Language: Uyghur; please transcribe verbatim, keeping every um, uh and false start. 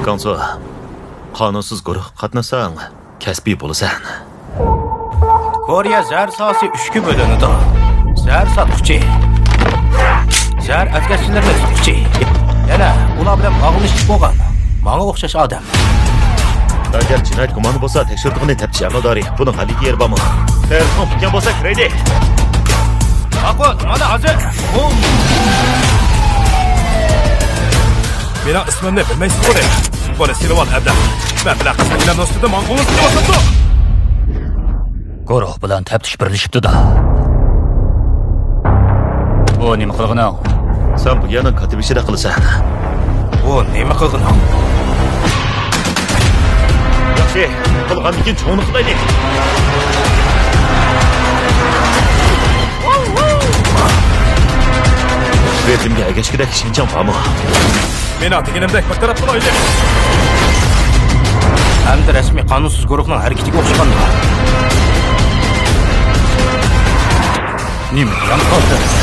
كاڭسۇ، قانۇنسىز گۇرۇھقا قاتنىساڭ، كەسپىي بولىسەن. كورېيە زەھەر ساھەسى ئۈچكە بۆلۈنىدۇ. زەھەر ساتقۇچى، زەھەر ئەتكەسچىلىرىنى تۇتقۇچى، يەنە ئۇلار بىلەن باغلىنىشلىق بولغان ماڭا ئوخشاش ئادەم. ئەگەر جىنايەت گۇمانى بولسا، تەكشۈرىدىغىنى تەپتىش ئەمەلدارى. بۇنىڭ ھەللىگە يېرى بارمۇ؟ تەرىپىڭ پۈتكەن بولسا، كىرەيلى. ماقۇل، مانا ھازىر. مېنىڭ ئىسمىمنى بىلمەيسىز غۇدى. بۇنى سېلىۋال، ئەبلەخ. مەن بىلەن قىزنىڭ ئىنەم دوستىدىن ماڭغۇڭىز كېلىۋاتىدۇ. گۇرۇھ بىلەن تەپتىش بىرلىشىپتۇ-دە. بۇ نېمە قىلغىنىڭ؟ سەن بۇ يەرنىڭ كاتتىبېشىدەك قىلىسەن. بۇ نېمە قىلغىنىڭ؟ ياخشى، قىلغاندىن كېيىن چوڭنى قىلايلى. رىتىمگە ئەگەشكۈدەك ئىشەنچىڭ بارمۇ؟ مېنىڭ دېگىنىمدەك بىر تەرەپ قىلايلى. ئەمدى رەسمىي قانۇنسىز گۇرۇھنىڭ ھەرىكىتىگە ئوخشىغاندۇ. نېمە دېگەن قالدى؟